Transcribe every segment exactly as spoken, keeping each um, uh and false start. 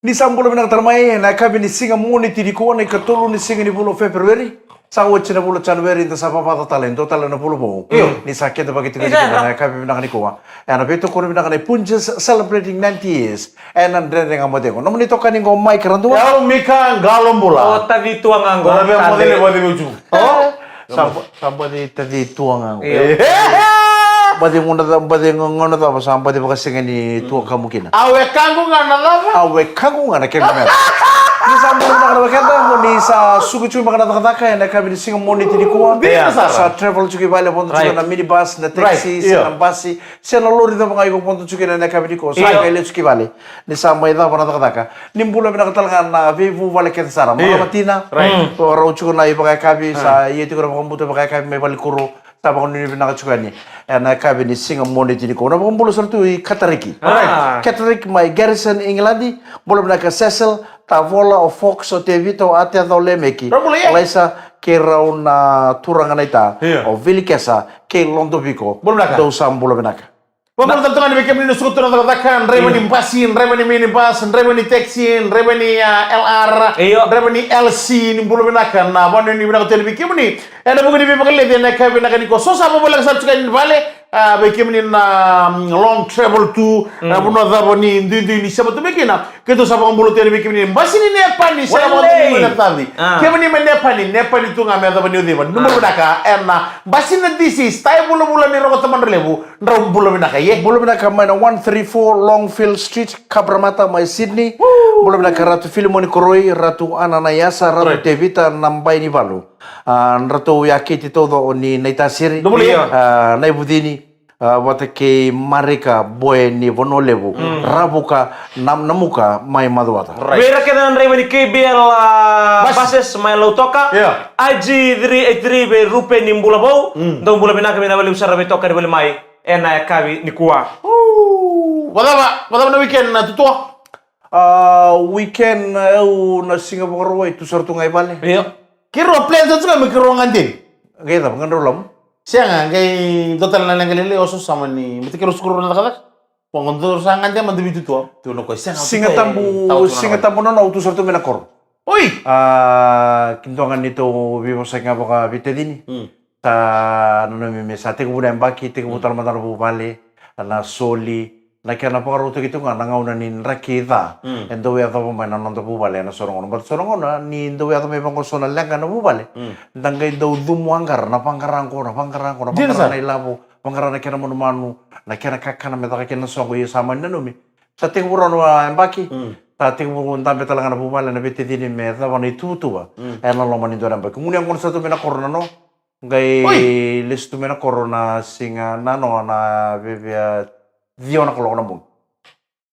Ni sa bula vinaka tale mai ena yakavi ni siga Moniti nikua, na ikatolu ni siga ni vula o February. Sa oti na vula o January, da sa vavaca tale e dua tale na vula vou. Io. Ni sa kidavaki tiko na yakavi vinaka nikua ena veitokoni vinaka nei Punjas, celebrating ninety years. Ena Dredre Ga Mo Cegu. Nomuni itokani qo Mike Radua. Au Mika Qalobula. O Taci Tuagago. Ora vei mo Tade. Cele vou cele vou. O? Sa ba-, sa baci Taci Tuagago. Io. Baci gauna ca-, baci ga-, gauna cava sa baci vakasega ni tuakamu kina? A wekaqu ga na cava? A wekaqu ga na kena mera. Ni sa bula vinaka na wekada, mo ni sa suka tiko mai na cakacaka ena yakavi ni siga Moniti nikua. Io. Sa travel tiko i vale, vodo tiko na minibus, na taxi, se na basi. Se na lori cava ga iko vodo tiko kina ena yakavi nikua, sa qai lesu ki vale. Ni sa mai cava na cakacaka. Ni bula vinaka tale ga na veivuvale kece sara. Io. Marama tina. Right. Mm. Vakarau tiko na ivakayakavi, sa ia tiko na vakabuta vakayakavi mai valenikuro. Sa vakanuinui vinaka tiko yani ena yakavi ni siga Moniti nikua. Na vakabula sara tu i Katariki. Right. Katariki mai Garrison, England. Bula vinaka Cecil, Tavola, o Fox, o Tevita, o Ateca, o Lemeki. Bula, io. Laisa, kei rau na turaga na ita. Io. O Vilikesa, kei Lodoviko. Bula vinaka. Dou sa bula vinaka. Vakabula tale tu ga yani vei kemuni na suka tu na cakacaka, draiva ni basi, draiva ni minibus, draiva ni taxi, draiva ni, ah, L R, io, draiva ni L C, ni bula vinaka, na vakanuinui vinaka tu yani vei kemuni. Ena vuku ni veivakaleci ena yakavi vinaka nikua, so sa vavoleka sara tiko yani vale, ah, vei kemuni na, mm, long travel tu, mm, na vanua cava ni duidui ni sema tu mai kina. Keitou sa vakabula tu yani vei kemuni basi ni Nepani, sa vakabula tu yani. Ah. Kemuni mai Nepani, Nepani tu ga me yacova ni uciva. Ni bula vinaka ena basi na D C, Stai Vulavula ni Rogo Tamadra Levu, drau bula vinaka, ie. Bula vinaka mai na one three four Longfield Street, Cabramatta mai Sydney. Woo. Bula vinaka Ratu Filimoni Koroi, Ratu Ananaiasa, Ratu Tevita Nabainivalu. Ah, dratou ya Keti Tauco ni Naitasiri. Drau bula, ie. Ah, Naivucini. Ah, vata kei Marika Boe ni Vanua Levu, mm, Ravuka, Nam-, Namuka, mai Macuata. Right. Vei ira kece na draiva ni K B L, ah, buses mai Lautoka. Yeah. I G three eight three vei Rupe ni Bulavou. Mm. Dou bula vinaka, vinaka vakalevu sara veitokani voli mai ena yakavi nikua. Ooh. Vacava, vacava na weekend na Tutua? Ah, weekend, eh, au na siga Vakarauwai tu sara tu ga i vale. Io. Keirau a plan tu ga me keirau gade. Qai cava, gadrau lamu? Sega, qai dua tale na leqa lailai, au sa sema ni, me keirau suka rau na cakacaka. Vaqo dou sa gade mada vei Tutua. Tu na koya, sega, Siga Tutua, Tabu, e, tau tu na Siga Tabu, no, no, au tu sara tu mai na koro. Oi! Ah, kidua ga neitou veivosaki ga vakaveitacini. Mm. Sa nanumi me sa tekivu na yabaki, tekivu tale mada na vuvale, na soli, na kena vakarautaki tu ga na gauna ni draki ca. Mm. E dau yacova mai na noda vuvale ena so na gauna. Baleta so na gauna ni dau yaco mai vaqo so na leqa ena vuvale. Mm. Da qai dau cumu a qara, na vaqara qo, na vaqara qo, na vaqara na ilavo, vaqara na kena manumanu, na kena kakana me caka kina na soqo, ia sa mani nanumi. Sa tekivu rawa na yabaki, mm, sa tekivu dabe tale ga na vuvale, na veitacini me cava na ituvatuva. Mm. Ena loma ni dua na yabaki. Gunu yaqona sa tu mai na koro na no. Qai lesu tu mai na koro na siga na no na vevea ciwa na kaloko na bogi.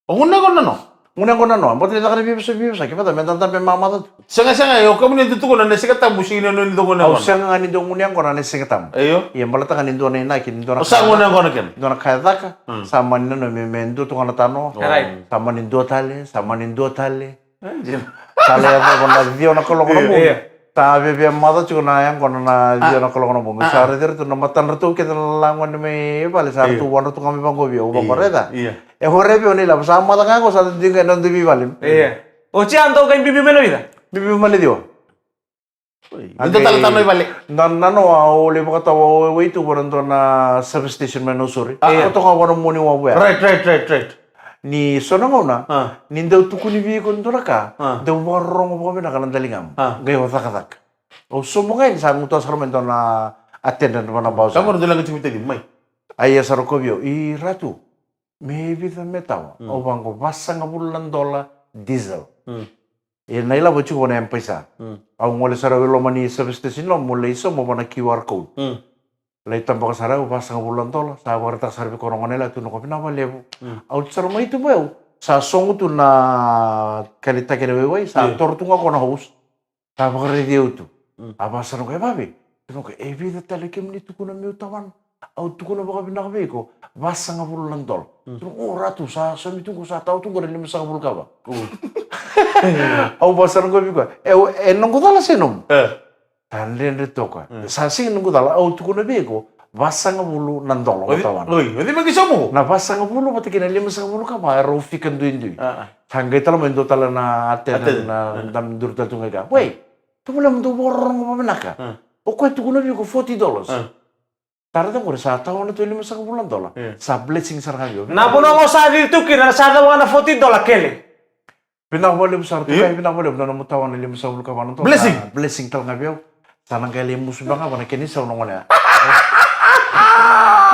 O gunu yaqona na no? Gunu yaqona na no. Baleta ni caka na veivosaki, veivosaki, kevaka me da dabe mamaca tu. Sega, sega, o kemuni dau tukuna na Siga Tabu, sega ni no ni dau gunu yaqona. Au sega ga ni dau gunu yaqona na Siga Tabu. Io. Ia baleta ga ni dua na inaki, ni dua na ka e caka. O sa gunu yaqona kina? Dua na ka e caka, mm, sa mani nanumi me, me dua tu ga na tanoa. Right. Sa mani dua tale, sa mani dua tale. Sa lai yacova na ciwa na kaloko na bogi. Io. Sa vevea maca tiko na yaqona na ciwa na kaloko na bogi. Sa raici ira tu na matadratou kece na lagone mai vale, sa ratou wadra tu ga mai vaqo vei au, au vaqo, raica. Io. E hore vei au na ilavo, sa maca ga qo, sa dui qai na dui veivale. Io. Oti ya dou qai biubiu mai na vica? Biubiu mai na ciwa. Oi, ni dua tale tanoa i vale. Na, na noa au lai vakatawa waiwai tu vua na dua na service station mai Nausori. Io. Koto ga vua na moni wavu ya. Right, right, right, right. Ni so na gauna, ah, ni dau tukuni vei iko dua na ka, ah, dau vakarorogo vakavinaka na daligamu. Ah. Qai o cakacaka. Au sobu ga yani sa gutuwa sara mai dua na attendant vua na bausa. Ka qo na dua leqa tiko vei Taci, mai. A ia sara ko vei au, i Ratu. Me vica me tawa? Mm. Au vaqo, vasagavulu na dola diesel. Mm. E na ilavo tiko na M-PAiSA. Mm. Au gole sara au i loma ni service station loma, mo lai sauma vua na Q R code. Mm. Lai tabaka sara au vasagavulu na dola, sa vakaraitaka sara vei koya na gone yalewa tu na koya, vinaka vakalevu. Mm. Au tu sara mai tu vei au, sa sogo tu na kalitaki na waiwai, sa toro tu ga koya na hose. Sa vakaraici au tu. Mm. A vaka sara qo, e vave. Tukuna qo, e vica tale kemuni tukuna meu tawana? Au tukuna vakavinaka vei iko, vasagavulu na dola. Mm. Tukuna, o Ratu, sa saumi tu qo, sa tawa tu qo na limasagavulu ka va. Mm. Au vaka sara qo vei koya, e, e noqu cala se nomu? E. Sa dredre toka. Mm. Sa sega ni noqu cala, au tukuna vei iko, vasagavulu na dola mo tawana. Oi, o cei me qai sauma? Na vasagavulu vata kei na limasagavulu ka va e rau fika duidui. A, a. Sa qai tala mai dua tale na attendant, attendant, na dam duri tale tu ga i kea. Wei, tovolea mo dau vakarorogo vakavinaka. A. O koya tukuna vei iko forty dollars. A. Tara tu qori sa tawana tu e limasagavulu na dola. Io. Sa blessing sara ga vei au. Na vanua ga au sa cici tu kina, na sa cava ga na forty dola kele. Vinaka vakalevu sara tu, io, kai vinaka vakalevu na nomu tawana e limasagavulu ka va na dola. Blessing. Sa blessing tale ga vei au. Sa na qai lai musu beka ga vua na kena isau na gone ya.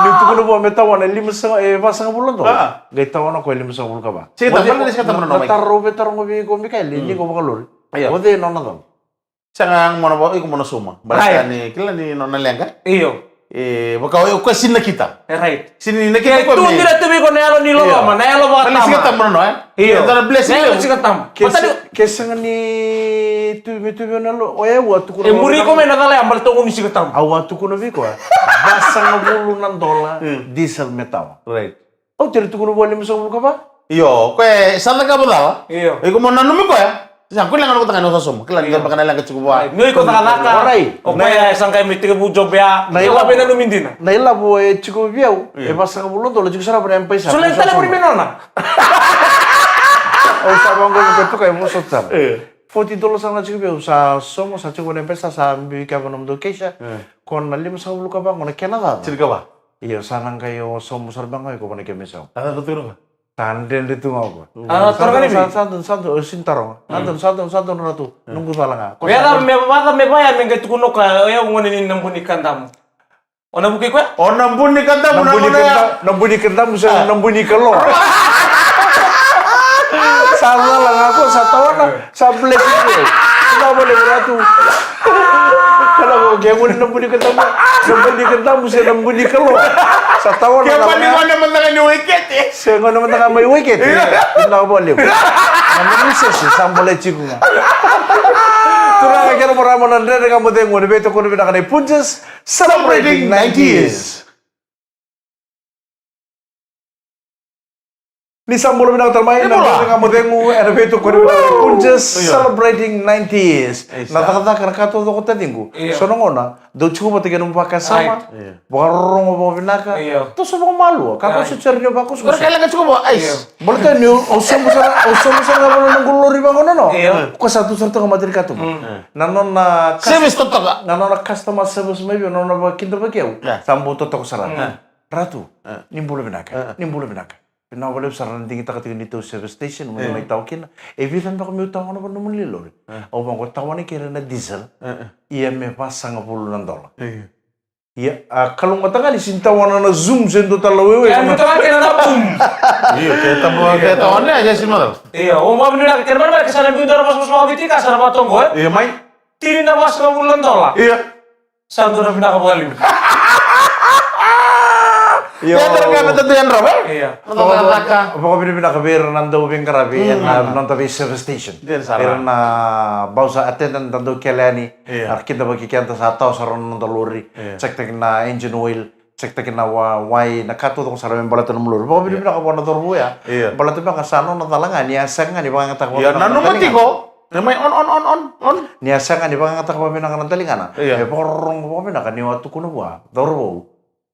Niu tukuna vua me tawana e limasaga, e vasagavulu na dola. A. Qai tawana o koya e limasagavulu ka va. Sega, tara, sega, tara, na, na taro au via taroga vei iko, Mikaeli, ni ko vakalori. Io. O cei na nona cala? Sega, mo na va, iko mo na sauma. Baleta ni kila ni nona leqa. Io. E, vaka o koya sega ni nakita. E, right. Sega ni nakita. Ke tu dina tu vei iko na yalo ni loloma, io, na yalo vakatama. Ni Siga Tabu na noa, e? Io. E dua na blessing. Na yalo ni Siga Tabu. Ke se-, ke sega ni tu, me tu vei au na yalo, o yau a tukuna. E muri iko mai na cala ya, baleta o ni Siga Tabu. Au a tukuna vei iko, e. Vasagavulu na dola, mm, diesel me tawa. Right. Au tere tukuna vua limasagavulu ka va. Io, koya e sa cakava cala. Io. Iko mo nanumi koya. Sa, koya leqa na vata ga ni o sa sauma. Kila ni, io, beka na leqa tiko vua. Ni o iko cakacaka. Orait. O koya e sa qai mai tekivu job ya. Na ilavo, na ilavo e nanumi dina. Na ilavo e tiko vei au. Io. E vasagavulu na dola tiko sara vua na M-PAiSA. Sa lai tale vua ni me nona. Au sa vaqo ni ka tuka e vosa tale. Io. Forty dollars sa na tiko vei au, sa sauma, sa tiko vua na M-PAiSA, sa biu kea vua na nomudou keisa. Io. Ko na limasagavulu ka va qo na kena cava. Tini ka va. Io, sa na qai o sauma sara beka ga o iko vua na kemu isau. A, sa tu ga. Sa dredre tu ga o koya. A, sa taroga ni sa, vei? Sa donu, sa donu, o sega ni taroga. Sa donu, sa donu, sa donu, Ratu. Noqu cala ga. Ko sa donu. Me vaka me vaya me qai tukuna o koya, o yau gone ni Nabunikadamu. O Nabuki koya? O Nabunikadamu na gone ya. Na Bunikada-, Nabunikadamu se, a, Nabunikaloa. Sa cala ga ko sa tawana. Sa blessing. Vinaka vakalevu Ratu. Kala ko ke gone Nabunikadamu. Nabunikadamu se Nabunikaloa. Sa tawana. Ke mani gone mada ga ni Waikete. Se gone mada ga mai Waikete. Io. Vinaka vakalevu. Na mani sese sa bole tiko ga. Turaga kei na marama, na Dredre Ga Mo Cegu ena veitokoni vinaka nei Punjas. Celebrating ninety years. Ni sa bula vinaka tale mai, e, na bula. Dredre Ga Mo Cegu ena veitokoni vinaka nei Punjas, io, celebrating ninety years. Isa. Na cakacaka, na ka taucoko taciqu. Io. So na gauna dou tiko vata kei na nomu vakasama. Right. Io. Vakarorogo vakavinaka. Io. Toso vakamalua. Right. Kakua soti sara ni o vakosokoso. Io. Baleta ni au, au sobu sara, au sobu sara ga vua na noqu lori vaqo, no, no. Io. Ko sa tu sara toka mata ni katuba. Mm. Na nona cus-, service totoka. Na nona customer service mai vei au, na nona vakidavaki au. Io. Sa bau totoka sara. Mm. Ratu, e, ni bula vinaka, e, ni bula vinaka. Vinaka vakalevu sara na digitaka tiko ni tou service station, mo ni, e, mai tawa kina. E vica beka meu tawana vua na nomuni lori. E. Au vaqo, tawana kei ira na diesel. E, e. Ia me vasagavulu na dola. E. Ia, a kalougata ga ni sega ni tawana na Zoom se dua tale na waiwai. Ia, me tawana kei na boom. Io, ke tabu, ke tawana, e, sega ni macala. Io, au vakavinavinaka kei na marama, ke sa na biu dua na vosavosa vakaviti ka sa na vakatoqo, e. Io, mai. Tini na vasagavulu na dola. Io. Sa dua na vinaka vakalevu. Io. Ia, tara ga me tatu yadrava, e? Io. Vaka-, vakavinavinaka vei ira na dau veiqaravi, mm, ena noda vei service station. Dina sara. Ira na bausa attendant da dau kele yani. Io. Era kidavaki keda, sa tawa sara na noda lori. Io. Check-taki na engine oil, check-taki na wa-, wai, na ka taucoko sara me baleta nomu lori. Vakavinavinaka vua na cauravou ya. Io. Baleta beka sa nona cala ga ni a sega ga ni vakayagataka. Io, vakavinaka na taliga. Nanuma tiko. E mai on, on, on, on, on. Ni a sega ni vakayagataka vakavinaka na taligana. Io. E vakarorogo vakavinaka niu a tukuna vua, cauravou,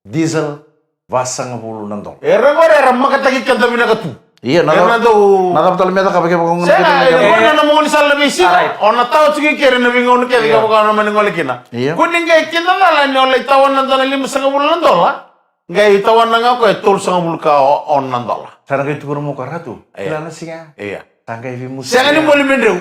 diesel, vasagavulu na dola. Era qori era makataki keda vinaka tu. Io, na cava, na cava tale me cakava kevaka o gone kece, sega, e, na gone na gaunisala na veisiga. Right. O na tawa tiko i keri na veigauna kece, io, kevaka o na mani gole kina. Io. Ko ni qai kidacala ni o lai tawana na limasagavulu na dola. Qai tawana ga o koya e tolusagavulu ka o-, ono na dola. Sa na qai tukuna mai o koya, Ratu, io, kila na siga. Io. Sa qai veimusu. Sega ni moli me dreu.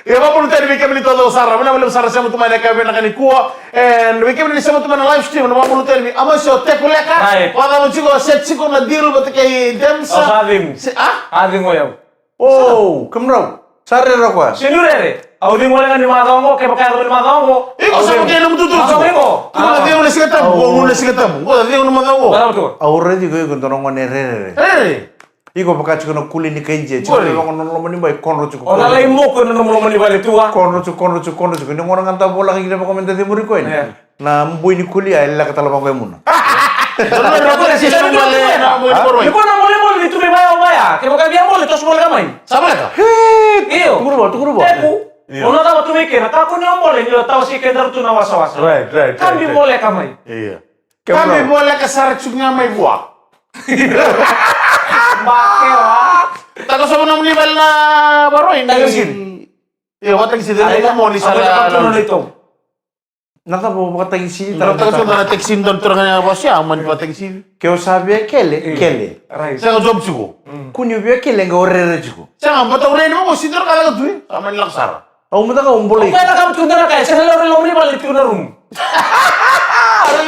Ia, vakabula tale vei kemuni taucoko sara. Vinaka vakalevu sara sema tu mai na yakavi vinaka nikua. And vei kemuni ni sema tu mai na live stream, na vakabula tale vei Amasi o Tekuleka. Right. Vakacava tiko, set tiko na deal vata kei Dems? Au sa cegu. Se-, a? A cegu o yau. O, kemudrau. Sa rere o koya. Sega ni rere. Au cegu wale ga ni macawa oqo, kevaka e yaco ni macawa oqo. Iko sa vaka na nomu tutu. Macawa oqo. Iko na cegu na Siga Tabu, au, iko na Siga Tabu. Iko na cegu na macawa oqo. Macawa oqo. Au raici iko, iko dua na gone rere. Rere. Iko vaka tiko na kuli ni kai Jia, tiko na loma ni loma ni bai, kodro tiko. O na lai moku ena nomu loma ni vale tu a. Kodro tiko, kodro tiko, kodro tiko. Ni gauna ga da voleka kina vaka me da cemuri koya ni. Io. Na boi ni kuli ya e leka tale vaqo e muna. Ni ko na molemole ni tu mai vaya o vaya. Kevaka via bole, toso voleka mai. Sa voleka? Io. Tukuna vua, tukuna vua. Teku. Io. O na cava tu mai kena, kakua ni o bole ni o tawasei kedaru tu na wasawasa. Right, right, right, right. Kabi voleka mai. Io. Kabi voleka sara tiko ga mai vua. Bakewa. Takosova nomuni vale na varoi ni. Tagisini. Io, vatagisini. Ai, na moni sara. Na cava o vakatagisini? Na tagisini, na tagisini, dua na turaga ni a vasia, a mani vakatagisini. Ke o sa via kele, kele. Right. Sega job tiko. Kua ni o via kele, qai o rere tiko. Sega, bata o rere, mo si dua ka lako tu, e. A mani lako sara. Au mada ka o bolei. O koya na ka tu dua na ka, e, sega lori lomani vale tu na rumu.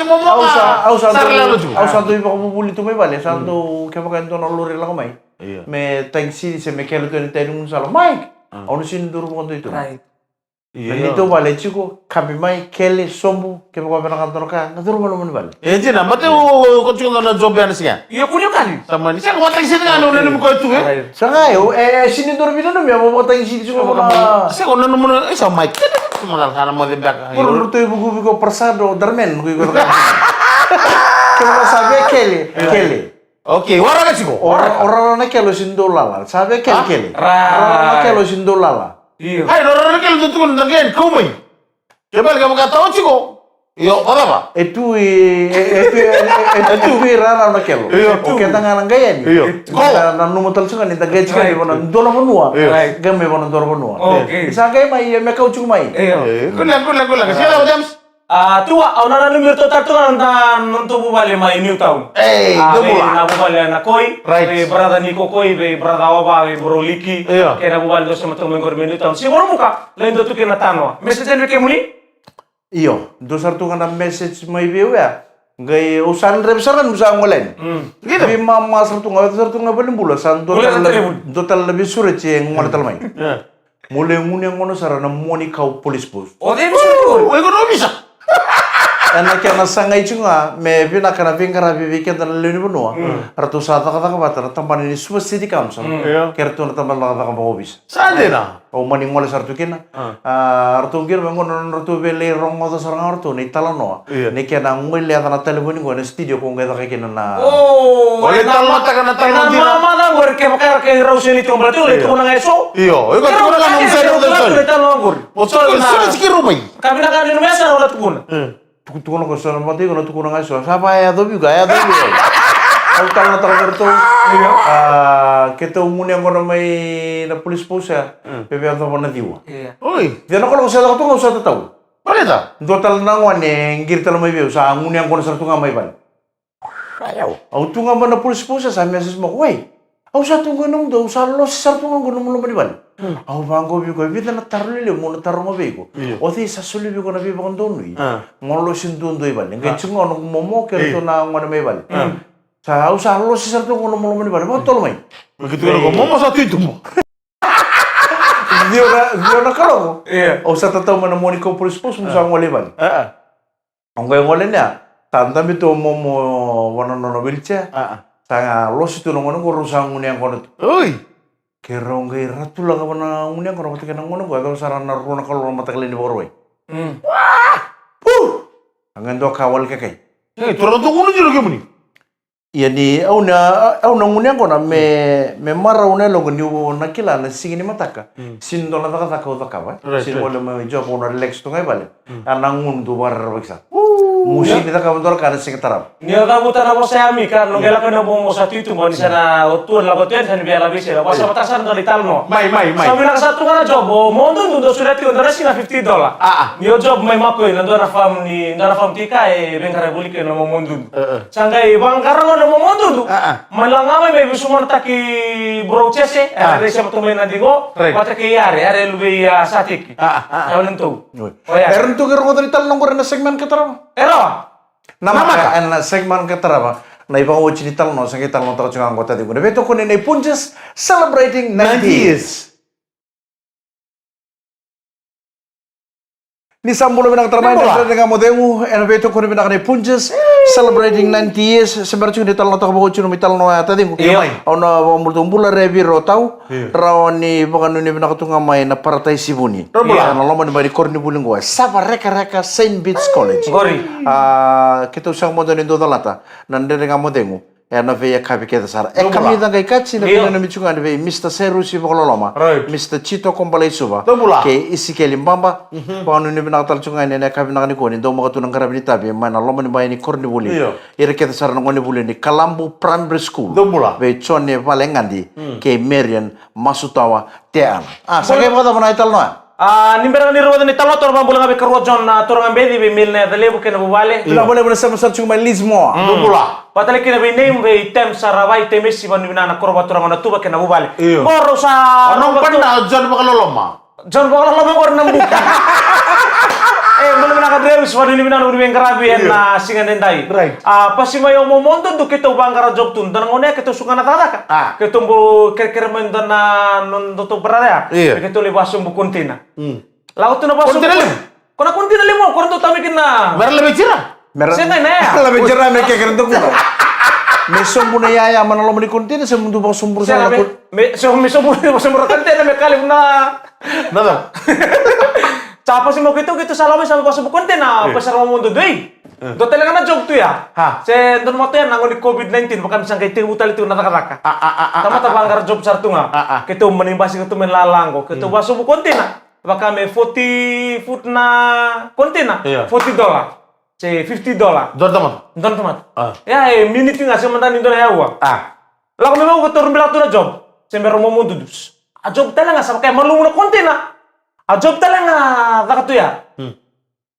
Au sa, au sa dau, au sa dau ivakavuvuli tu mai vale, sa dau kevaka e dua na lori lako mai. Io. Me tagisini se me kele tu ena taini gunu sala. Mike! Au na sini duru vakadua tu. Right. Io. Na neitou vale tiko, kabi mai, kele, sobu, kevaka vinaka dua na ka, na curu mai lomani vale. E, dina, bata o, o, ko tiko na job ya na siga. Io, kua ni o kali. Tamani, sega, vakatagisini ga na, o nanumi koya tu, e? Sa ga, e, e, sini dua na vinanumi, a vakatagisini tiko na. Sega, o nanumi na, e, sa mai, kele, tu mada, sa na moce beka. Koro ruto i vuku, vuku, prasado, darmen, ko iko. Kevaka sa via kele, kele. Okay, waraka tiko. Ora, ora na kele o sini dau lala. Sa via kele, kele. Ora na kele o sini dau lala. Io. Ai, ora na kele dau tukuna na kele, kau mai. Ke bale ka vakatawa tiko. Io, o cava? E tu i, e, e tu i, e, e, e tu i rara na kele. Io. O keda ga na qai yani. Io. Na, na numa tale tiko ni da qai tiko ni vana dua na vanua. Io. Qai mai vana dua na vanua. Okay. Sa qai mai, e me kau tiko mai. Io. Good luck, good luck, good luck. See you later, James. A, tua, au na nanumi iratou tale tu ga na nodatou vuvale mai Newtown. Ei, a, dou vei bula. Na vuvale na Koi, right, vei brother Niko Koi, vei brother Ova, vei bro Liki. Io. Kei na vuvale dou sema tu mai qori mai Newtown. Siga Vakaraubuka, lai dua tu kei na tanoa. Message yani vei kemuni? Io, dua sara tu ga na message mai vei au ya. Qai au sa na drevi sara ga niu sa gole yani. Mm. Veimama sara tu ga, au yaco sara tu ga i valenibula, sa dua tale na, dua tale na veisureti e gole tale mai. Io. Mo lai gunu yaqona sara na Muanikau Police Post. O cei e veisureti? O iko na ovisa. Ena kena sagai tiko ga me vinaka na veiqaravi vei keda na lewe ni vanua. Mm. Ratou sa cakacaka vata na tabana ni Suva City Council. Mm. Io. Kei ratou na tabana cakacaka vakaovisa. Sa dina. Au mani gole sara tu kina. Ah. Ah, ratou qiri mai gona na nodratou vei lai rogoca sara ga o ratou na italanoa. Io. Ni kena gole yaca na talevoni qo ena studio ko qai caka kina na. Oh, o lai talanoataka na talanoa dina. Mama qori kevaka era kei rau sega ni tiko baleta iko lai tukuna ga eso. Io, iko tukuna ga na musa iko tukuna ga na talanoa qori. Mo tukuna sara tiko mai. Ka vinaka ni numesa na tukuna. Tukutukuna ko so na mata iko na tukuna ga eso. Sa va yacovi iko, yacovi iko. Au talanoataka vei ratou. Io. Ah, keitou gunu yaqona mai na police post ya. Veve yacova na ciwa. Io. Oi. Ciwa na kolo ko sa caka tu ga au sa tatau. Baleta? Dua tale na gone qiri tale mai vei au sa gunu yaqona sara tu ga mai vale. Au tu ga mai na police post sa message mai, wai. Au sa tu ga i nomudou, au sa losi sara tu ga qo i nomu loma ni vale. Au vaqo vei koya, vica na taro lelevu meu na taroga vei iko. Io. O cei sa soli vei iko na veivakadonui? Mo losi duadua i vale. Qai tiko ga o noqu momo kei ratou na gone mai vale. Sa au sa losi sara tu ga qo i nomu loma ni vale. Vakatotolo mai. Mai keitou na momo sa tu i tuba. Ciwa na, ciwa na kaloko. Io. Au sa tatau mai na Muanikau Police Post, meu sa gole i vale. Au qai gole nia, sa dabe tu o momo vua na nona wheelchair. Sa losi tu na gone qo, rau sa gunu yaqona tu. Oi. Keirau qai ra tu laka vua na gunu yaqona vata kei na gone qo, yacova sara na rua na kaloko na mataka lailai ni Vakarauwai. Pu! A qai dua ka wale kakai. E, turaga tu gunu tiko kemuni. Ia ni au na, au na gunu yaqona me, me marau na yaloqu niu na kila na siga ni mataka. Sini dua na cakacaka au cakava. Sini gole mai job au na relax tu ga i vale. A na gunu dau vakarerevaki sara. Mo sini cakava dua na ka na siga tarava. Ni o cavuta na vosa ya Mika, no qai lako na momo sa tu i tuba ni sa na o tu na lako tu yani sa ni via lavei sela. Vosa vata sara dua na italanoa. Mai, mai, mai. Sa vinaka sa tu ga na job, o momo dudu dau sureti dua na siga fifty dollar. Ni o job mai Makoi na dua na farm ni, dua na farm tika e veiqaravi voli kei na momo dudu. Sa qai vaqara gona na momo dudu. Mai laga mai me vesumanataki bro Jese, era rei sema tu mai na digo, vata kei Yare, Yare luve i a Sateki. Sa wale na tou. Era na tou qai rogoca na italanoa qori na segment ka tarava. Era? Namaka, ena segment ka tarava. Na ivakaoti ni italanoa, sa qai talanoataka tiko ga qo taciqu. Na veitokoni nei Punjas, celebrating ninety years. Ni sa bula vinaka tara mai na Dredre Ga Mo Cegu, ena veitokoni vinaka nei Punjas, celebrating ninety years, se bera tiko ni talanoataka vakaoti nomu italanoa ya taciqu. Io. Au na vakabula tu bula re vei ira o tau, rawa ni vakanuinui vinaka tu ga mai na Parataisi Vuni. Io. Ena loma ni mai ni koronivuli qo, e Savarekareka Saint Bede's College. Qori. A, keitou sega mada ni dau calata, na Dredre Ga Mo Cegu. ena veiyakavi kece sara. E kamica qai kati na veinanumi tiko ga ni vei Mister Serusi Vakaloloma, Mister Tito Kobalaisuva, kei Isikeli Baba. Vakanuinui vinaka tale tiko ga ni ena yakavi vinaka nikua ni dau maka tu na qaravi ni tavi mai na loma ni bai ni koronivuli. Ira kece sara na gonevuli ni Kalabu Primary School, vei Jone Valegadi kei Marian Masutawa Teana. A sa qai vakacava na italanoa? A ni bera ga ni rauta na italanoa, toro vakabula ga vei karua John, a toro ga beci vei Mil na yaca levu kei na vuvale. Vinaka vakalevu na sema sara tiko mai Lismore. Dou bula. Vakatale kina vei Neim, vei Tem Saravai, Temesi, vakanuinui vinaka na koro vakaturaga o Natuva kei na vuvale. Io. Qo rau sa rau vakaturaga. John Vakaloloma. John Vakaloloma qori na buka. E bula vinaka Dreus, vakanuinui vinaka na vuniwai qaravi ena siga daidai. A pasi mai o Momodudu, keitou vaqara job tu dua na gauna ya keitou suka na cakacaka. Keitou bau kerekere mai dua na nodatou brother ya. Keitou lai vasobu container. Lako tu na vasobu container levu. Ko na container levu, ko ratou tau mai kina. Mera laveti ira. Mera sega na ya. Laveti ira me kekere dou kina. Me sobu na yaya mai na loma ni container, se mudu vasobu sara na container. Me sobu, me sobu, me sobu na container me kalevu na. Na cava? Sa pasi mai keitou, keitou sa lako mai sa vasobu container, pasi sara Momodudu. Dua tale ga na job tu ya. Se dua na mata ya na gauna ni COVID nineteen, vaka me sa qai tekivu tale tu na cakacaka. Tamata vaqara job sara tu ga. Keitou mani basika tu mai Lalaqo, keitou vasobu container. Vaka me forty foot na container, forty dollar se fifty dollar. Dua na tamata. Dua na tamata. Ia e miniti ga se mada ni dua na yaua. Lako me vau ka toro bilaka tu na job. Se me rau Momodudu. A job tale ga sa vaka e malumu na container. A job tale ga caka tu ya.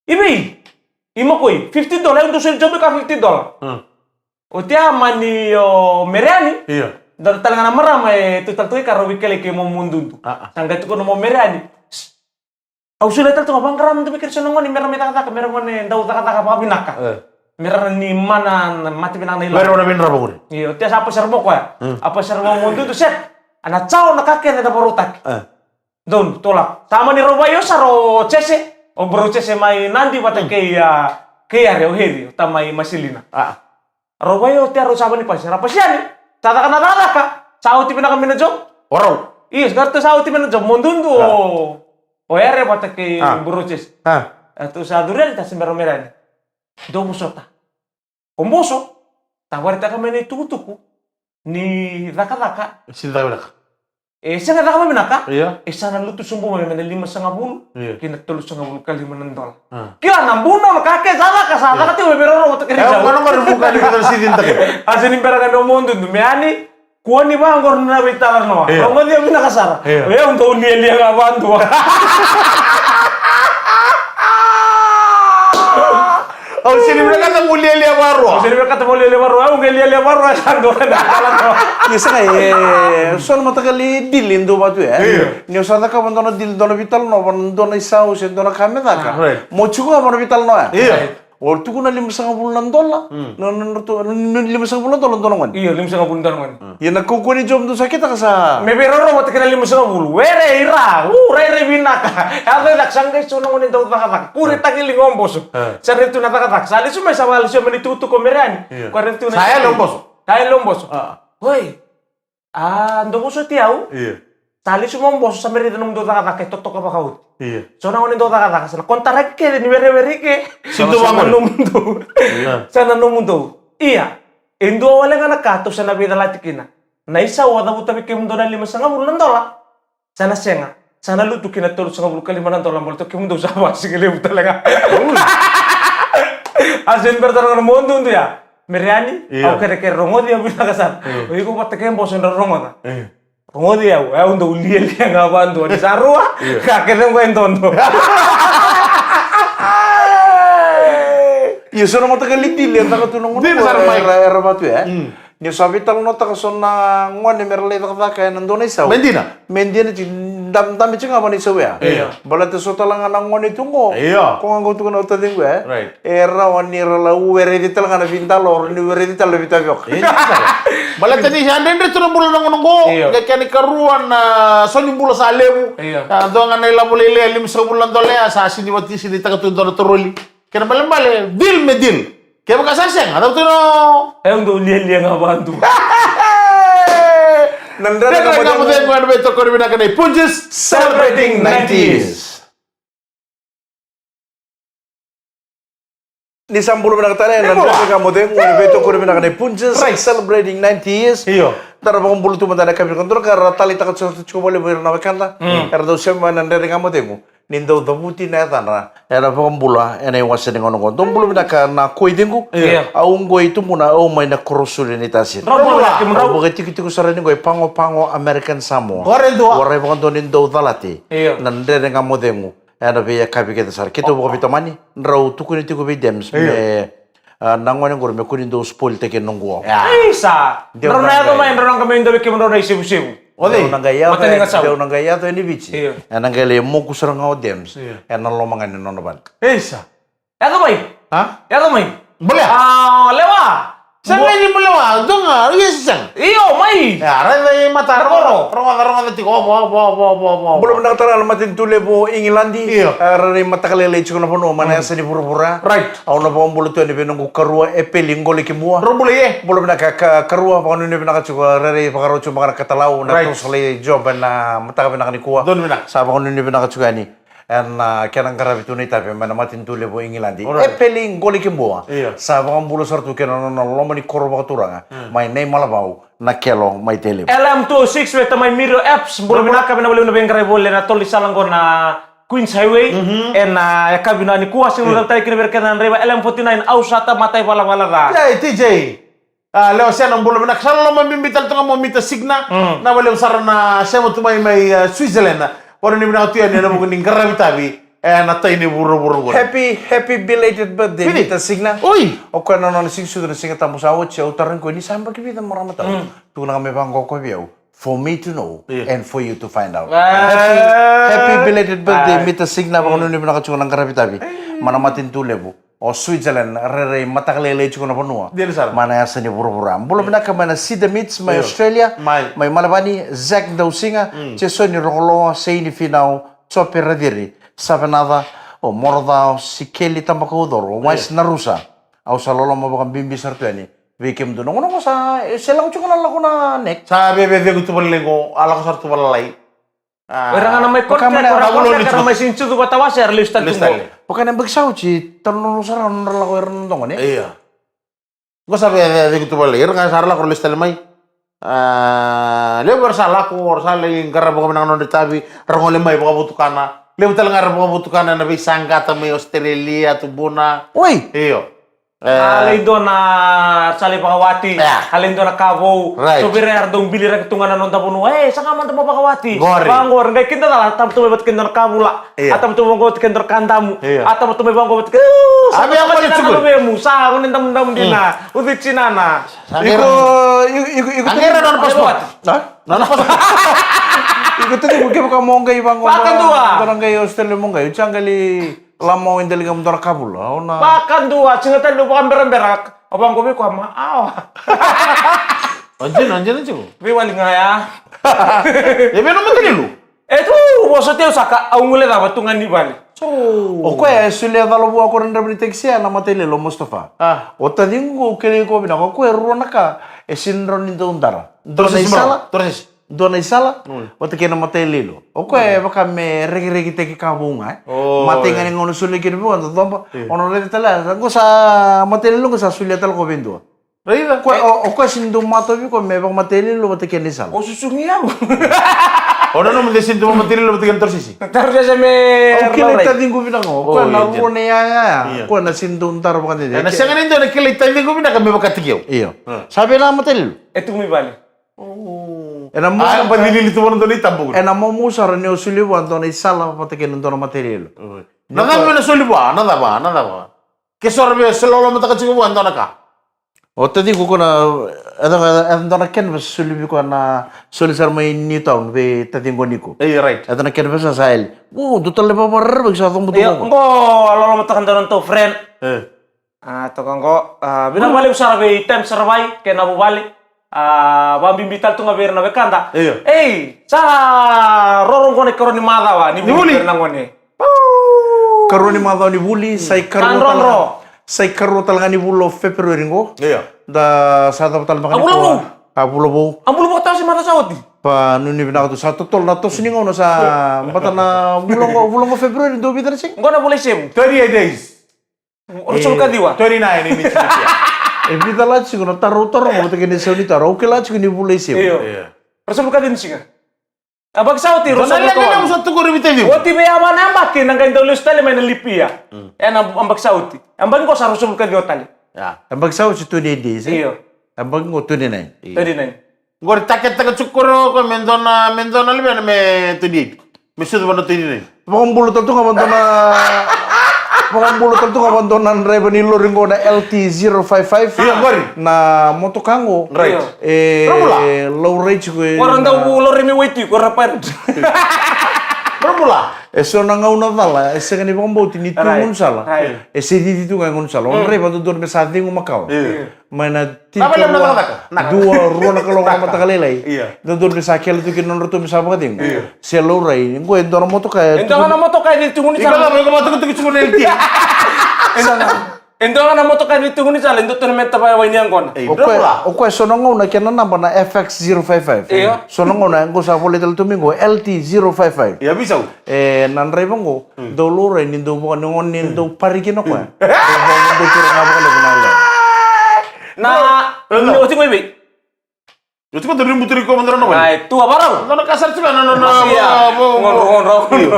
I vei? I makoi, fifty dollar, au dau soli job ka fifty dollar. Oti ya mani o Mereani. Io. Dua tale ga na marama e tu tale tu i ka rau veikelei kei Momodudu. Sa qai tukuna o Mereani. Au soli tale tu ga vaqara mada me kere so na gone, mera mai cakacaka, mera gone dau cakacaka vakavinaka. Mera ni mana na mate vinaka na ilavo. Mera gone vinaka vakauri. Io, oti ya sa pasi sara mo koya. A pasi sara mo Momodudu set. Ana cao na ka kece na varautaki. Donu, tola. Sa mani rau vakaio sara o Jese, o bro Jese mai Nadi vata kei a, kei Are o Heri, o tamai Masilina. Rau vakaio oti ya rau sa mani pasi, ra pasi yani. Sa caka na cakacaka, sa oti vinaka mai na job. O rau. Io, sa rau sa oti mai na job, Momodudu o, o Are vata kei bro Jese. Ratou sa curu yani, ta se me rau mai yani. Dou vosota. O Boso, sa vakaraitaka mai na itukutuku ni cakacaka. E sega ni caka vakavinaka. E sega ni caka vakavinaka. Io. E sa na lutu sobu mai mai na limasagavulu kei na tolusagavulu ka lima na dola. Kila na buna na ka ke sa caka, sa caka tiko me roro vata kei na. A se ni bera ga ni o Momodudu me yani. Kua ni vaqo na veitalanoa. Io. Rogoci au vinaka sara. Io. Au dau lialia ga vadua. Au sega ni vinakata mo lialia varua. Au sega ni vinakata mo lialia varua. Au qai lialia varua, e sa dua na veitalanoa. Ni sega e so na mataqali dili e dua vatu e. Io. Ni o sa cakava dua na dili, dua na veitalanoa, dua na isau se dua na ka me caka. Mo tiko ga vua na veitalanoa. Io. O tukuna limasagavulu na dola. Na, na, na, na, limasagavulu na dola dua na gone. Io, limasagavulu dua na gone. Ia na kaukaua ni job dou sa kitaka sa me veiraurau vata kei na limasagavulu. Were ira, u, rairai vinaka. Yaco i cake sa qai so na gone dau cakacaka. Kure taki liga o Boso. Sa rairai tu na cakacaka. Sa lesu mai sa vakalesu mai ni tukutuku o Mereani. Ko rairai tu na sa yale o Boso. Sa yale o Boso. Oi. A dou vosoti au. Io. Sa lesu mai o Boso, sa me raica nomudou cakacaka e totoka vakaoti. Io. So na gone dau cakacaka, sa na kontaraki kece ni werewere ke. Sa na nomudou. Io. Sa na nomudou. Ia. E dua wale ga na ka tou sa na veicalati kina. Na isau a cavuta vei kemudou na limasagavulu na dola. Sa na sega. Sa na lutu ki na tolusagavulu ka lima na dola baleta o kemudou sa vakasigalevu tale ga. A se ni bera tale ga na Momodudu ya. Mereani, au kerekere rogoci au vinaka sara. O iko vata kei Boso dra rogoca. Rogoci au, au dau lialia ga vadua ni sa rua, ka kece qo e dodo. Ia so na mataqali dili e caka tu na gone era vatu e. Ni sa veitalanoataka so na gone mera lai cakacaka ena dua na isau. Me dina. Me dina tiko, dabe tiko ga vua na isau ya. Io. Baleta so tale ga na gone tu qo. Io. Ko ga qo tukuna o taciqu e. E rawa ni ra la u wereci tale ga na vidalo, o ni wereci tale na vitavioka. Baleta ni sa dredre tu na bula na gauna qo. Io. Qai kena ikarua na so ni bula sa levu. Io. A dua ga na ilavo lailai, limasagavulu na dola ya, sa sini vati sini taka tu dua na toroli. Kena balebale, deal me deal. Kevaka sa sega, a cava tu na. E au dau lialia ga vadua. Na dredre ga mo cegu ena veitokoni vinaka nei Punjas, celebrating ninety years. Ni sa bula vinaka tale, na Dredre Ga Mo Cegu, na veitokoni vinaka nei Punjas, celebrating ninety years. Io. Da na vakabula tu mada na yakavi nikua, dua na ka ra taleitaka tiko, tiko vakalevu ira na wekada. Mm. Era dau sema mai na Dredre Ga Mo Cegu. Ni dau cavuti na yacadra, era vakabula ena iwase ni gauna oqo. Dou bula vinaka na koi Cegu. Io. Au qo i Tubuna, au mai na Korosuli ni Tasiri. Drau bula vinaka, drau. Au vakaitikotiko sara ni qo i Pago Pago, American Samoa. Qori dua. Warai vakadua ni dau calati. Io. Na Dredre Ga Mo Cegu. Ena veiyakavi kece sara. Keitou vakaveitamani, drau tukuni tiko vei Dems, io, me, ah, na gone qori me kua ni dau spoil taki noqu au. Ia. Isa! Deu drau na na yaco qai mai, drau na qai mai dau vei kemudrau na isevusevu. O cei? Deu na qai yaco, mataniga sau, deu na qai yaco ena Viti. Io. Ena qai lai moku sara ga o Dems. Io. Ena loma ga ni nona vale. Isa! Yaco mai! Ha? Yaco mai! Bolea? Ah, lewa! Sega ni bula wa, dua ga, io, se sega. Io, mai. Ia, raica i mata, rogoca, rogoca, rogoca tiko, vo, vo, vo, vo, vo. Bula vinaka tale na matanitu levu o Igiladi. Io. Ah, rairai mataka lailai tiko na vanua, mai na yasa ni vuravura. Right. Au na vakabula tu yani vei noqu karua, Epeli Qoli Kimua. Drau bula ie. Bula vinaka ka, karua, vakanuinui vinaka tiko, rairai vakarau tiko maka na katalau, na toso lai job, na mataka vinaka nikua. Donu vinaka. Sa vakanuinui vinaka tiko yani. Ena, ah, kena qaravi tu na itavi mai na matanitu levu o Igiladi. Alright. Epeli Qoli Kimua. Io. Sa vakabula sara tu kei na nona loma ni koro vakaturaga. Mm. Mai Naimalavau, na Kelo, mai Tailevu. L M two oh six vei tamai Miro Apps, bula vinaka, vinaka vakalevu na veiqaravi voli ena tolo ni sala qo na Queens Highway. Mhm. Ena, ah, yakavi nikua, siga, io, tale kina vei ira kece na draiva. L M forty-nine, au sa tamata ivalavala ca. Ei, T J. Ah, lewa Sena, bula vinaka. Sa loloma bibi tale tu ga mo Mita Signa. Mm. Na vakalevu sara na sema tu mai mai, ah, Switzerland. Vakanuinui vinaka tu yani ena vuku ni qaravi tavi ena tai ni vuravura qori. Happy, happy belated birthday, Mita Signa. Oi. O koya na nona siga sucu na Siga Tabu sa oti, au tarogi koya ni sa yabaki vica marama tau. Mm. Tukuna ga me vaqo o koya vei au. For me to know, io, and for you to find out. Ah. Happy, happy belated birthday, ah, Mita Signa, mm, vakanuinui vinaka tiko na qaravi tavi. Eh. Mai na matanitu levu o Switzerland, rairai mataka lailai tiko na vanua. Dina sara. Mai na yasa ni vuravura. Bula, io, vinaka mai na Cedar Meats, mai, io, Australia, mai, mai Melbourne, Zack Dausiga, mm, Jason Rokoloa, Seini Finau, Jope Raciri, Savenaca, o Moroca, o Sikeli Tabakaucoro, o, io, Wise Narusa. Au sa loloma vakabibi sara tu yani vei kemudou. Na gauna qo sa, e, se lako tiko na lako na next. Sa veve cegu tu valalai qo, a lako sara tu valalai. Ah. O ira ga na mai contract, o ira ga na contract, era mai sini sucu vata wase, era lesu tale tu qo. Lesu tale. Vaka na yabaki sa oti, talanoa sara nodra lako era na dogo, ne? Io. Qo sa veve cegu tu valalai, ira ga sa ra lako, ra lesu tale mai. Ah, levu era sa lako, ra sa lai qaravi vakavinaka na nodra itavi, ra gole mai vakavotukana. Levu tale ga era vakavotukana ena veisaqata mai Australia, Tubuna. Oi! Io. E. A lai dua na, sa lai vakawati, e, a lai dua na ka vou. Right. So vei ira era dau biliraki tu ga na noda vanua. E, saga mada mo vakawati. Qori. Vaqo, ra qai kidacala, a tama tu mai vata kei dua na ka vula. Io. A tama tu mai vaqo vata kei dua na ka damu. Io. A tama tu mai vaqo vata kei, uh, sa via vaqo vata kei na, sa, novemu, sa gone damudamu dina. Mm. Uci tinana. Iko, iko, iko, iko, a qai ra nona passport. Ha? Nona passport. Iko tani ko kevaka mo qai vaqo. Vakadua. Dua na qai Australia mo qai. Uci a qai li Lama o Idaliga mo dua na ka vula, o na. Vakadua, siga tale ni vakaberabera, o vaqo vei koya ma, awa. O dina, o dina tiko. Veiwali ga ya. E vei na matanitu? E tu, o sa teu saka, au gule cava tu ga ni vale. So. O koya e solia cala vua ko Dredre Ni Tekisi ya na matailoilo Mustafa. A. O taciqu qo, kilai koya vinaka, o koya e rua na ka e sega ni rawa ni dau dara. Dua na isala. Torosisi. Dua na isala, mm, vata kei na matailoilo. O koya e vaka me rekirekitaki ka vou ga, e. O, matai ga ni gauna solia kina vua, da coba, e, o na raica tale, a, qo sa matailoilo qo sa solia tale ko vei dua. Raica. Koya, e, o, o koya sega ni dau matovi koya me vakamatailoilo vata kei na isala. O susugi au. O nanuma de sega ni dau vakamatailoilo vata kei na torosisi. Torosisi me. Au kilai taciqu vinaka qo. O, koya na rua na iyaya. Io. Koya na sega ni dau dara vakadede. E na sega ni dau na kilai taciqu vinaka me vakataki au. Io. A. Sa vei na matailoilo? E tu mai vale. Oh. Ena mo-, a, e vacilili tu vua na dua na itabu. Ena momo sara ni o solia vua dua na isala vata kei na dua na matailoilo. Oi. Na cava me na soli vua, na cava, na cava? Ke so ra via lolomataka tiko vua e dua na ka. O taciqu ko na, e dua, e dua na canvas soli vei koya na, soli sara mai Newtown vei taciqu o Niko. E, right. E dua na canvas sa yali. O, dua tale vavarerevaki sa cobu tu. Io, qo. Qo a lolomataka dua na nodatou friend. E. A, toka qo, a, vinaka vakalevu sara vei Tem Saravai kei na vuvale. A, vakabibi tale tu ga vei ira na wekada. Io. Ei, sa roro qo na ikarua ni macawa ni vuli. Ni vuli. Vei ira na gone. Pau. Karua ni macawa ni vuli, sa ikarua tale ga. Sa ikarua tale ga ni vula o February qo. Io. Da sa cava tale maka ni vula vou. A, vula vou. A, vula vou, tau se mata sa oti. Vakanuinui vinaka tu, sa totolo na toso ni gauna sa bata na vula qo, vula qo February, dua vica na siga? Qo na vula i Sevu. Thirty-eight days. Ruasagavulu ka ciwa. Twenty-nine ni tiko. E vica la tiko na taro au taroga vata kei na isau ni taro. Au kila tiko ni vula i Siga. Io. Io. Ruasagavulu ka ciwa ni siga. A, yabaki sa oti, ruasagavulu ka ciwa. Dua na lewe na sa tukuri vei Taciqu. Oti vei ya va na yabaki na qai dau lesu tale mai na leap year. Mm. Ena yabaki sa oti. Yabaki qo sa ruasagavulu ka ciwa tale. Ia. Yabaki sa oti twenty-eight days, e? Io. Yabaki qo twenty-nine. Io. Twenty-nine. Qori target taka tiko qori o koya me dua na, me dua na luvena me twenty-eight. Me sucu vata na twenty-nine. Vakabula tale tu ga vata na, vakabula tale tu ga vata na draiva ni lori qo na L T zero five five. Io, qori. Na motoka qo. Right. Io. E, Dracula. Laurai tiko e. Qori na dau laurai me waitui, qori na pirate. Dracula. E so na gauna cala, e sega ni vakabauti ni tu e gaunisala. Right. E se cici tu ga e gaunisala. O draiva dodonu me sa cegu makawa. Io. Mai na tini ka rua, dua, rua na kaloko na mataka lailai. Io. Dodonu me sa kele tu kina nodratou me sa vakacegu. Io. Se laurai, qo e dua na motoka e. E dua na motoka e cici tu e gaunisala. Iko cava, iko vakatukutuku tiko na L T. E dua na motoka e cici tu e gaunisala, e dua tu na meta vayawai ni yaqona. Ei, o koya, Dracula. O koya so na gauna kena naba na F X zero five five. Io. So na gauna qo sa volai tale tu mai qo L T zero five five. Ia, veisau. E, na draiva qo, dau laurai ni dau vaka, ni gone ni dau pari kina o koya. Dau vaka, dau kira ga vakalevu na yalewa. Na, ni oti qo i vei? Oti qo dau ributuri ko madra na gone. Ai, tu a varau. Dua na ka sara tiko na, na, na, vo, vo, vo. Io.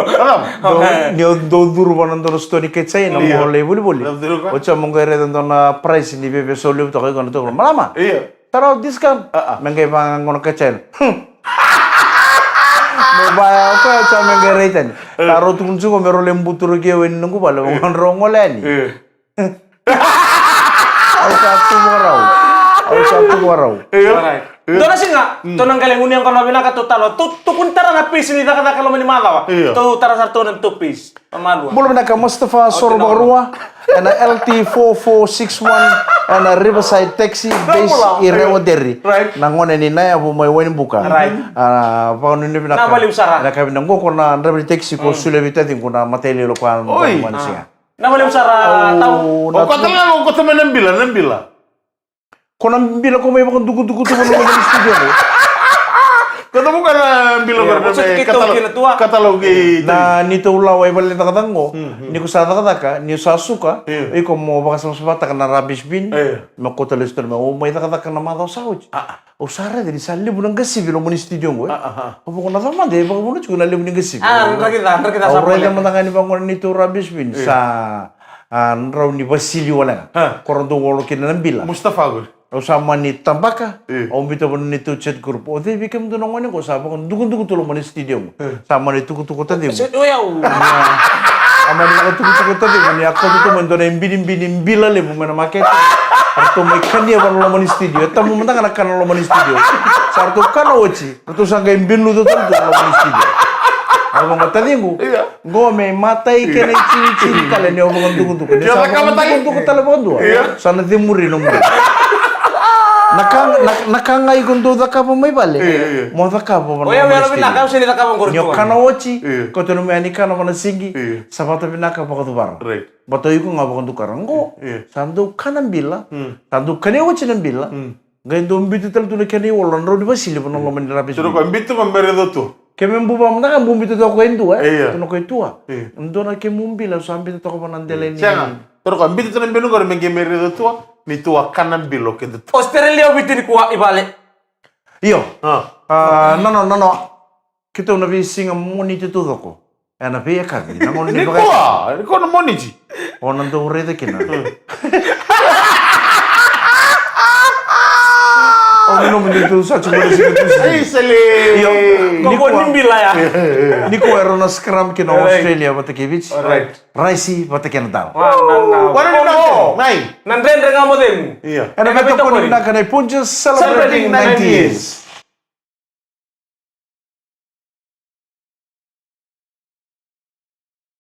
Dau, ni o dau curu vana dua na sitoa ni kai China, mo lai volivoli. Dau curu ka? Oti sa mo qai raica dua na price ni veve sau levu toka iko na toka. Malama. Io. Tara o discount. A, a. Me qai vagona ka China. Hmm. Me vaya o koya sa me qai rai tani. Tara o tukuna tiko me rau lai buturaki au ena noqu vale, vagona rau gole yani. Au sa tu vakarau. Au sa tu vakarau. Alright. Dua na siga, tou na qai lai gunu yaqona vinaka, tou talo. Tou tukuni tara na pisi ni cakacaka loma ni macawa. Tou tara sara tou na tou pisi. Bula vinaka Mustafa Soro Vakarua. Ena L T four four six one, ena Riverside Taxi, base i Rewa Dairy. Right. Na gone ni Nayavu mai Wainibuka. Right. A, vakanuinui vinaka. Na valiu sara. Na ka vinaka qo ko na draiva ni taxi ko solia vei taciqu na matailoilo ko a na dua na siga. Na valiu sara tau. O kota ga, o kota mai na bila, na bila. Ko na bila ko mai vakadukuduku tu vana loma ni studio qo. Ko na vuka na bila ko na me katalo, katalo ki. Na nitou lawa i vale ni cakacaka qo. Ni ko sa cakacaka, ni sa suka, iko mo vakasavasavataka na rubbish bin. Me kauta lesu tale mai, o mai cakacaka na macawa sa oti. Au sa raica ni sa levu na qasivi loma ni studio qo, e. Au vaka na cava mada e vakavuna tiko na levu ni qasivi. Au raica mada ga ni vagona nitou rubbish bin sa A, drau ni vasili wale ga. Ko ra dau olo kina na bila. Mustafa qori. Au sa mani tabaka, au biuta vua na neitou chat group. O cei vei kemudou na gone qo sa vakadukuduku tu loma ni studio qo. Sa mani tukutuku o taciqu. A mani vakatukutuku o taciqu ni a kauta tu mai dua na ibinibini bila levu mai na makete. Ratou mai kania vua na loma ni studio. E tabu mada ga na kana loma ni studio. Sa ratou kana oti. Ratou sa qai binuca tale tu na loma ni studio. Au vaka taciqu. Qo me matai kena itinitini tale ni o vakadukuduku. Ni sa vakadukuduku tale vakadua. Sa na cemuri nomu dua. Na ka, na, na ka ga iko dau cakava mai vale. Mo cakava vana loma ni studio. Ni o kana oti. Kauta nomu yani kana vana sigi. Sa vata vinaka vakacuvara. Vata iko ga vakadukara. Qo sa dau kana bila. Sa dau kania oti na bila. Qai dau biuta tale tu na kena iwalo na drau ni vasili vana loma ni rubbish bin. Toro ko biuta ko me raica tu. Ke me buba mada ga bu biuta toka ko e dua, e? Io. Tu na ko e tua. Io. Dua na kemu bila sa biuta toka vana dela ni. Sega. Toro ko biuta tu na bila qori me qai me raica tu. Ni tu a kana bila o keda tu. Australia o Viti ni kua i vale. Io. A, nano, nano. Keitou na veisiga Moniti taucoko. Ena veiyakavi, na gauna ni vaka nikua, nikua na Moniti. O na dau raica kina. O na nomu dau sa tiko na siga Tusi. Ei, sele. Io, nikua ni bila ya. Nikua era na scrum kina Australia vata kei Viti. Right. Raisi vata kei na dal. Wana na o. Nai. Na dredre ga mo cegu. Io. Ena veitokoni vinaka na iPunjas celebrating ninety years.